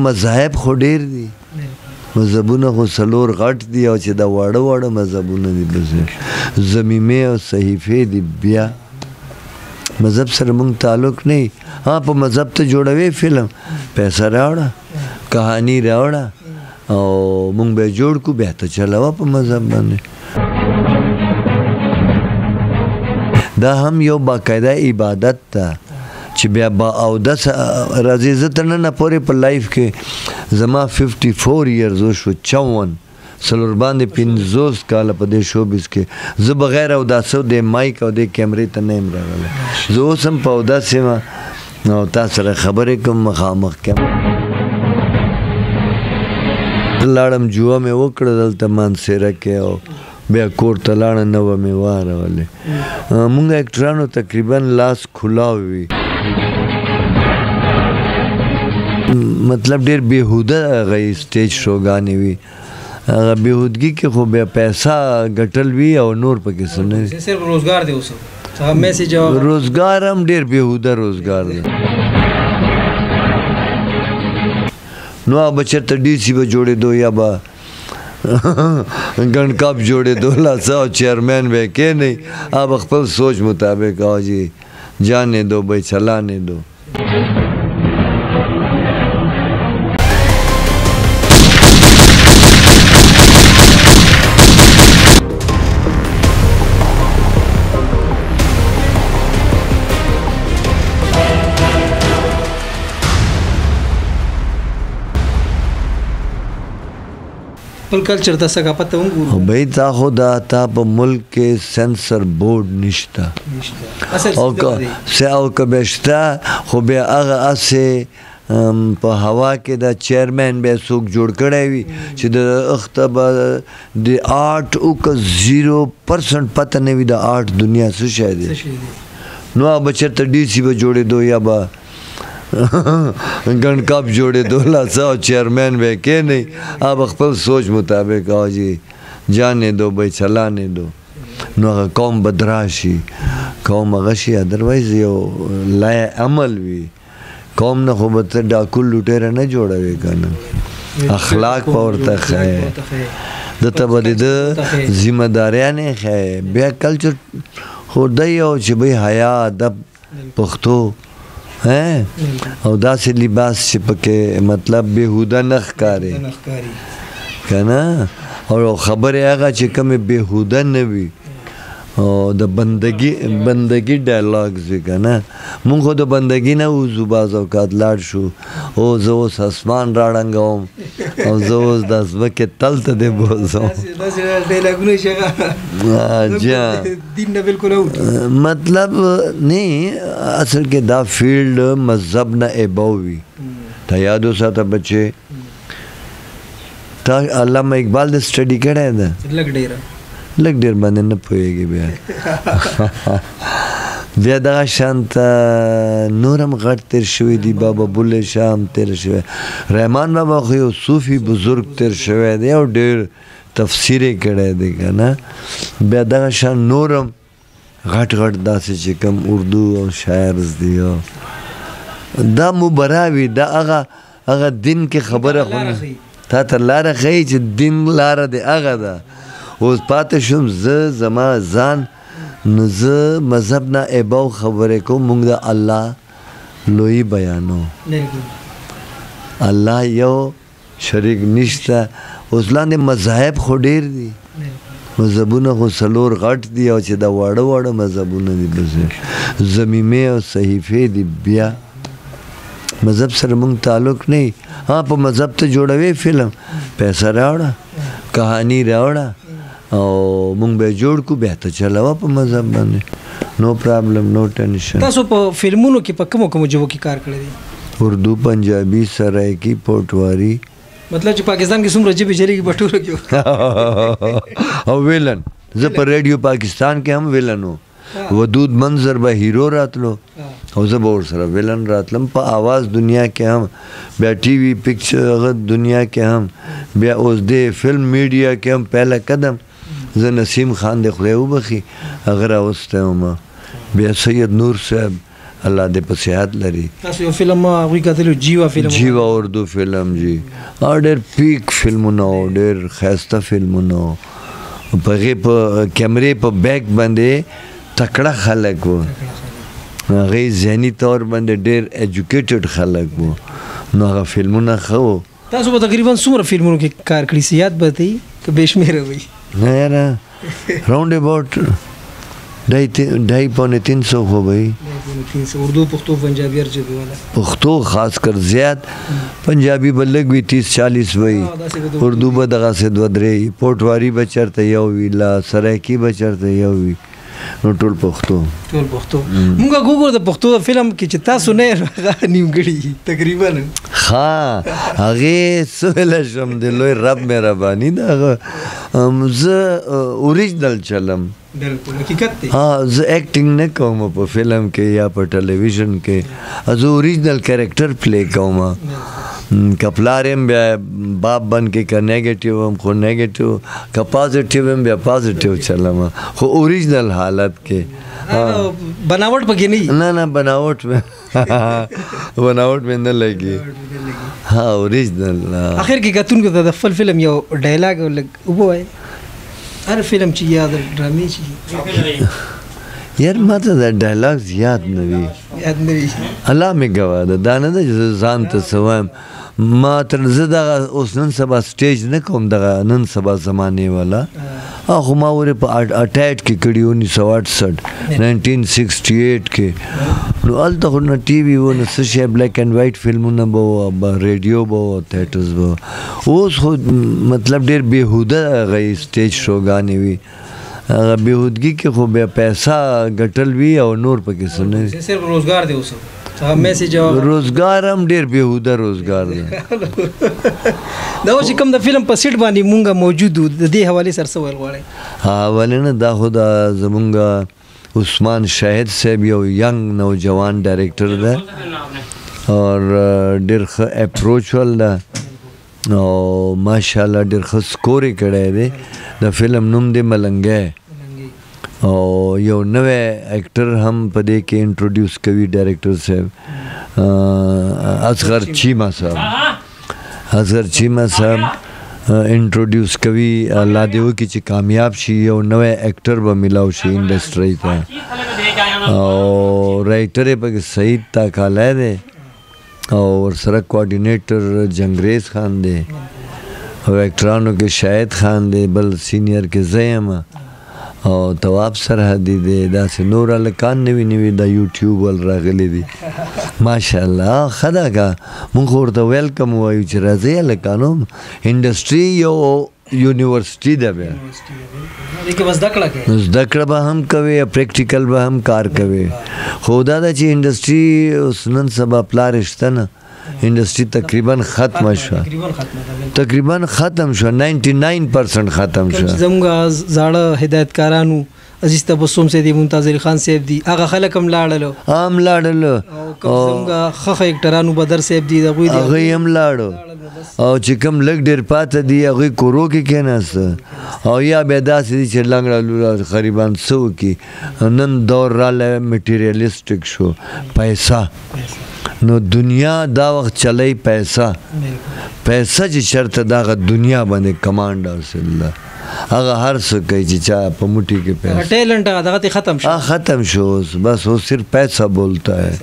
مذاهب خو ډېر دي، مذهبونه خو څلور غټ دي، او چې دا واړه واړه مذهبونه دي بس ضمیمې او صحیفې دي. بیا مذهب سره مونږ تعلق نه. ها په مذهب ته جوړوي فلم، پیسه راوړه، کهانی راوړه، او مونږ به جوړ کو، بیا ته چلوه په مذهب باندې. دا هم یو باقاعده عبادت ده چې بیا با اودس راځي. زه تر ننه پورې په life کې زما 54 years وشو، 54 څلور باندې 50 کاله په دې showbiz کې زه بغیر اوداسه د mic او د کیمرې ته نه یم راغلی. زه اوس هم په اودس یم او تا سره خبرې کوم، مخامخ کوم. لاړم جوه مې وکړه دلته مانسیره کې، او بیا کور ته لاړه، نوه مې وارولې. مونږ اکټرانو تقریبا لاس کھلاو وي، مطلب ډېر بېهوده هغه stage شوګانې وي. هغه بېهودګي کې خو بیا پیسه ګټل وي او نور پکې څه نه وي. صرف روزګار دی اوس، میسج روزګار هم ډېر بېهوده روزګار دی. نو هغه به چېرته ډي سي به جوړېدو یا به ګڼکاپ جوړېدو، لا څه، او چیئرمین به یې کښېنوي، هغه به خپل سوچ مطابق او جي جانے دو بھائی چلانے دو. خپل کلچر ته ثقافت ته هم ګورو. بھائی تا خو دا تا په ملک کې سنسر بورډ نشته، او که او که به شته خو بیا هغه هسې په هوا کې دا چیرمن به څوک جوړ کړی وي چې د اخته به د آرټ او که 0% پته نه وي د آرټ دنیا څه شی دی. نو هغه به چېرته ډي سي به جوړېدو یا به ګڼکاپ جوړېدو، لا څه، او چیئرمین به یې کښېنوي، هغه به خپل سوچ مطابق او جي جانے دو بھائی چلانے دو. نو هغه قوم به دراشي، قوم هغه شي، otherwise یو لایحه عمل وي. قوم نه خو به ته ډاکو لوټېره نه جوړوې که نه، اخلاق به ورته ښیې، ده ته به د ده ذمه داریانې ښیې. بیا کلچر خو دی یو چې بھئی حیا، ادب، پښتو او داسې لباس چې پکې مطلب بېهوده نه ښکاري که نه، او خبرې هغه چې کومې بېهوده نه وي او د بندګي dialogues وي که نه. مونږ خو د بندګي نه وځو، بعض اوقات لاړ شو، او زه اوس اسمان راړنګوم او زه اوس د ځمکې تل ته دې بوځم. مطلب نه، اصل کې دا field مذهب نه above وي. ته یاد وساته بچې، تا علامه اقبال د study کړی ده؟ لږ ډېره، لږ ډېر باندې نه پوهېږي. بیا بیا دغه شان ته نور هم غټ تېر شوي دي، بابا بلې شاه هم تېر شوی، رحمان بابا خو یو صوفي بزرګ تېر شوی دی او ډېر تفسیر یې کړی دی که نه. بیا دغه شان نور هم غټ غټ داسې چې کوم اردو او شاعرز دي، او دا مبرا وي، دا هغه هغه دین کې خبره خو تا ته لاره ښیي چې دین لاره دې هغه ده. اوس پاتې شوم زه زما ځان، نو زه مذهب نه above خبرې کوم. مونږ د الله لویي بیانو، الله یو شریک نشته. اوس لاندې مذاهب خو ډېر دي، مذهبونه خو څلور غټ دي، او چې دا واړه واړه مذهبونه دي بس ضمیمې او صحیفې دي. بیا مذهب سره مونږ تعلق نه. ها په مذهب ته جوړوي فلم، پیسه راوړه، کهانی راوړه، او مونږ به جوړ کو، بیا ته چلوه په مذهب باندې، no problem no tension. تاسو په فلمونو کې په کومو کومو ژبو کې کار کړی دی؟ اردو، پنجابي، سرایکي، پوټواري. مطلب چې پاکستان کې څومره ژبې چلېږي په ټولو کې. او villain، زه په ریډیو پاکستان کې هم villain و. ودود منظر به hero راتلو او زه به ورسره villain راتلم. په آواز دنیا کې هم، بیا TV picture هغه دنیا کې هم، بیا اوس دې فلم میډیا کې هم پهله قدم زه نسیم خان د خدای وبخښي هغه راوستی وم. بیا سید نور صاحب الله دې په صحت لري. تاسو یو فلم هغوی کتلی، جیوا فلم، جیوا اردو فلم جی، او ډېر پیک فلمونه وو، ډېر ښایسته فلمونه وو. په هغې په کیمرې په بیک باندې تکړه خلک وو، هغې ذهني طور باندې ډېر ایجوکیټډ خلک وو، نو هغه فلمونه ښه وو. تاسو به تقریبا څومره فلمونو کې کار کړی سي، یاد به دی که بې شمېره وي؟ نه یاره، راونډ اباوټ 250، 275 خو به وي. 275، اردو، پښتو، پنجابي، هر ژبې والا؟ پښتو خاص کر زیات، پنجابي به لږ وي، 30-40 به وي، اردو به دغسې دوه درې، پوټواري به چېرته یو وي، لا سرایکي به چېرته یو وي، نو ټول پښتو. ټول پښتو. مونږ ګورو د پښتو فلم کې چې تاسو نه هغه نیمګړي تقریبا. ها، هغې څه ویلی شم، د لوی رب مهرباني ده، هغه زه اوریجنل چلم. بالکل حقیقت دی. ها، زه اکټینګ نه کوم په فلم کې یا په ټلویزیون کې، زه اوریجنل کریکټر پلی کوم. که پلار یم بیا باب بن کې، که نیګیټیو هم خو نیګیټیو، که پازیټیو هم بیا پازیټیو چلم، خو اوریجنل حالت کې. بناوټ پکې نه؟ نه نه، بناوټ مې بناوټ مې نه لګي، ها، اوریجنل. اخر کې کتونکو ته د خپل فلم یو ډایلاګ لږ ووایي، هر فلم چې یا د ډرامې چې. یار، ما ته دا ډایلاګز یاد نه وي. یاد نه وي؟ الله مې ګواه ده، دا نه ده چې زه ځان ته څه وایم. ما تر زه دغه اوس نن سبا سټیج نه کوم، دغه نن سبا زمانې والا خو ما ورې په اټاټ کې کړي، 1968، 1968 کې. نو هلته خو نه ټي وي و نه څه شی، بلیک اینډ وایټ فلمونه به وو، ریډیو به وو، تھیټرز به. اوس خو مطلب ډېر بېهوده هغه سټیج شوګانې وي، هغه بېهودګي کې خو بیا پیسې ګټل وي او نور پکې څه نه وي. صرف روزګار دی اوس، هغه میسج. روزګار هم ډېر بېهوده روزګار دی. دا اوس چې کوم د فلم په سیټ باندې مونږه موجود وو، د دې حوالې سره څه ویل غواړئ؟ ها، ولې نه، دا خو دا زمونږ عثمان شاهد صاحب یو ینګ نوجوان ډایریکټر ده او ډېر ښه اپروچ ول ده، او ماشاءالله ډېر ښه سکور یې کړی دی. د فلم نوم دی ملنګی، او یو نوی اکټر هم په دې کې انټروډیوس کوي ډایریکټر صاحب، اصغر چیما صاحب. اصغر چیما صاحب انټروډیوس کوي. الله دې وکړي چې کامیاب شي، یو نوی اکټر به ملاو شي انډسټرۍ ته. او رایټر یې پکې سعید تاکالی دی، او ورسره کوارډینیټر جنګریز خان دی، او اکټرانو کې شاهد خان دی، بل سینیر کې زه یم، او تواب سرحدي دی، داسې نور هلکان نوي نوي د یوټیوب ول راغلي دي. ماشاءالله ښه ده، که مونږ خو ورته ویلکم وایو چې راځئ هلکانو، انډسټري یو یونیورسټي ده، بیا دې کې بس زده کړه کوي. زده کړه به هم کوي، پریکټیکل به هم کار کوي. خو دا ده چې انډسټري اوس نن سبا پلار شته نه، انډسټري تقریبا ختمه شوه. تقریبا ختمه ده. تقریبا ختم شو، 99% ختم شو. زموږ زاړه هدایتکارانو، عزیز تبسم صاحب دی، ممتاز علي خان صاحب دی، هغه خلک هم لاړل. هم لاړل. او کوم زموږ ښه ښه اکټرانو، بدر صاحب دی، هغوی دی. هغوی هم لاړو، او چې کوم لږ ډېر پاته دي هغوی کورو کې کښېناسته، او یا بیا داسې دي چې لنګړه لوړه غریبان څه وکړي. نن دور رالی میټیریالیسټک شو، پیسه، نو دنیا دا وخت چلی پیسه. پیسه چې چېرته دغه دنیا باندې کمانډ حاصل ده، هغه هر څه کوي چې چا په موټي کې پیسه. ټیلنټ هغه دغه ته ختم شو. ختم شو اوس، بس وہ صرف پیسہ بولتا ہے.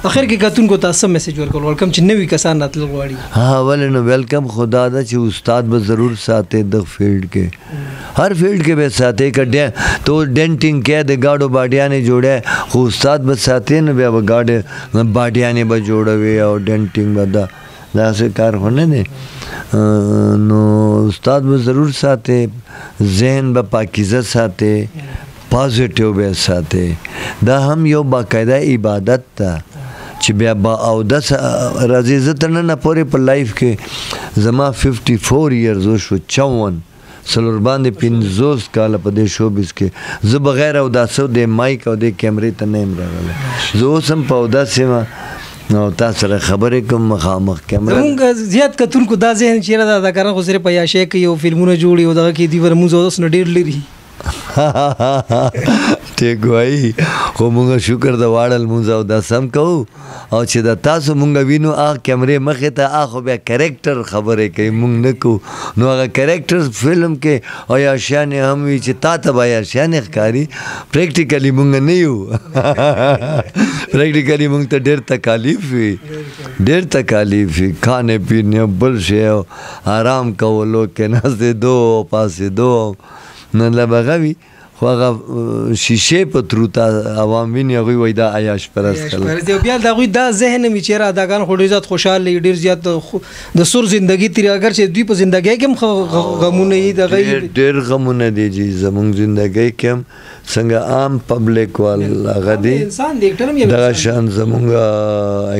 اخر کې کتونکو ته څه میسج ورکول غواړئ، کوم چې نوي کسان راتلل غواړي؟ ها، ولې نو، ویلکم. خدا ده چې استاد به ضرور ساتي د فیلډ کې، هر فیلډ کې به ساتي. که تو ډینټینګ کې د گاډو باډیانې جوړه، خو استاد به ساتي، نو بیا به گاډې باډیانې به جوړوي، او ډینټینګ به دا داسې کار خو نه دی. نو استاد به ضرور ساتي، ذهن به پاکیزه ساتي، پازیټیو به ساتي. دا هم یو باقاعده عبادت ده چې بیا با اودس راځي. زه تر ننه پورې په لایف کې زما 54 ایئرز وشو، 54 څلور باندې 50 کاله په دې شوبیز کې زه بغیر اوداسه د مایک او د کیمرې ته نه یم راغلی. زه اوس هم په اودس یم نو تا سره خبرې کوم مخامخ کیمره. زمونږ زیات کتونکو دا ذهن چې یاره دا اداکاران خو صرف عیاشۍ کوي او فلمونه جوړي او دغه کې دوی ورموز اودس نه ډېر لري. ټیک وایي. خو مونږ شکر د واړه لمونځ او دا سم کوو، او چې د تاسو مونږ وینو هغه کیمرې مخې ته، هغه خو بیا کریکټر خبرې کوي، مونږ نه کوو. نو هغه کریکټر فلم کې او یا شیانې هم وي چې تا ته به یا شیانې ښکاري، پریکټیکلي مونږ نه یو. پریکټیکلي مونږ ته ډېر تکالیف وي، ډېر تکالیف وي، کھانے پینے بل شی او آرام کولو کېناستېدو او پاڅېدو مطلب هغه وي. خو هغه شیشې په ترو ته عوام ویني، هغوی وایي دا عیاش پرست خلک دي. بیا د هغوی دا ذهن هم وي چې یاره اداګان خو ډېر زیات خوشحال دي، ډېر زیات د سور زندګي تېري، اګر چې دوی په زندګۍ کې هم غمونه یي، دغه یي. ډېر غمونه دي جي زمونږ زندګۍ کې هم، څنګه عام پبلک وال هغه دي، دغه شان زمونږ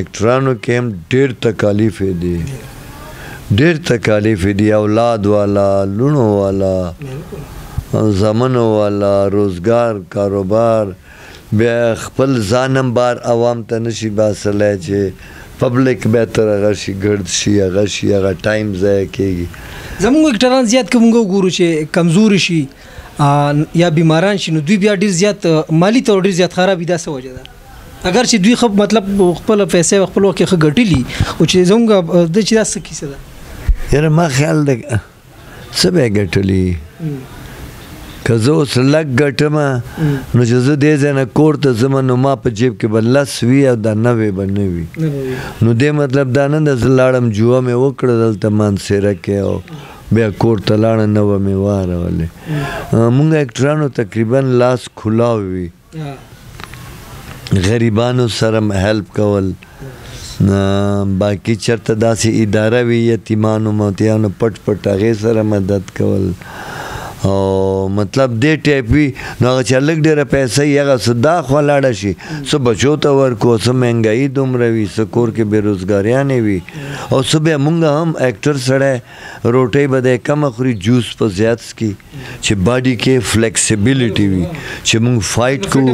اکټرانو کې هم ډېر تکالیف دي، ډېر تکالیف دي. اولاد والا، لوڼو والا، زامنو والا، روزګار، کاروبار، بیا خپل ځان هم بار عوام ته نشي باسلی چې پبلک بیا تر هغه شي، ګرد شي، هغه شي، هغه ټایم ضایع کېږي. زموږ اکټران زیات که موږ وګورو چې کمزوري شي یا بیماران شي، نو دوی بیا ډېر زیات مالي طور ډېر زیات خراب وي. دا څه وجه ده؟ اګر چې دوی ښه مطلب خپله پیسې خپل وخت کې ښه ګټلي، خو چې زموږ د چې دا څه کیسه ده؟ یاره ما خیال دی څه به یې ګټلي، که زه اوس لږ ګټم نو چې زه دې ځای نه کور ته ځم نو ما په جیب کې به 10 وي او دا 90 به نه وي. نو دې مطلب دا نه ده زه لاړم جوه مې وکړه دلته مانسیره کې او بیا کور ته لاړم 90 مې وارولې. مونږ اکټرانو تقریبا لاس کھلاو وي، غریبانو سره هیلپ کول، باقي چرته داسې اداره وي یتیمانو موتیانو پټ پټ هغې سره مدد کول، او مطلب دې ټایپ وي. نو هغه چې لږ ډېره پیسه یې هغه څه دا خوا لاړه شي، څه بچو ته ورکو، څه مهنګایي دومره وي، څه کور کې بېروزګاریانې وي، او څه بیا مونږ هم اکټر سړی روټۍ به دی کمه خوري، جوس په زیات څکي چې باډي کې فلیکسیبیلیټي وي، چې مونږ فایټ کوو،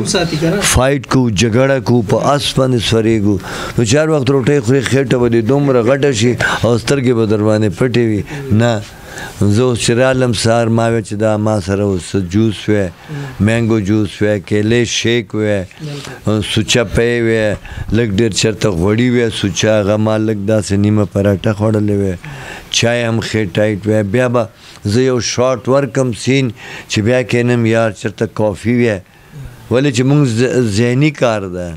فایټ کوو، جګړه کوو، په اس باندې سورېږو. نو چې هر وخت روټۍ خوري خېټه به دې دومره غټه شي او سترګې به در باندې پټې وي. نه، زه اوس چې رالم سهار ما ویل چې دا ما سره اوس جوس وی، مینګو جوس وی، کیلې شیک وی، سوچه پی وی، لږ ډېر چېرته غوړي وی سوچه، هغه ما لږ داسې نیمه پراټه خوړلې وی، چای هم ښې ټایټ وی. بیا به زه یو شاټ ورکم سین چې بیا کښېنم یار چېرته کافي وی، ولې چې مونږ ذهني کار ده،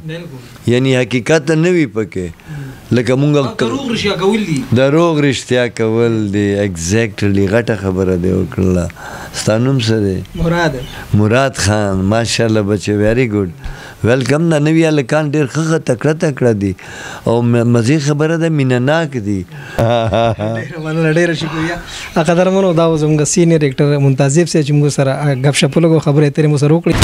یعنی حقیقت نه وي پکې، لکه مونږ دروغ رښتیا کول دي، دروغ رښتیا کول دي. اگزیکټلی غټه خبره دی وکړله. ستا نوم څه دی؟ مراد. مراد خان، ماشاءالله بچې، ویری ګډ، ویلکم. دا نوي هلکان ډېر ښه ښه تکړه تکړه دي او مزې خبره ده، مینه ناک دي. ډېره مننه، ډېره شکریه قدرمنو. دا و زموږ سینیئر اکټر ممتاز زیب صاحب چې موږ سره ګپ شپ ولګو، خبرې اترې مو سره وکړې.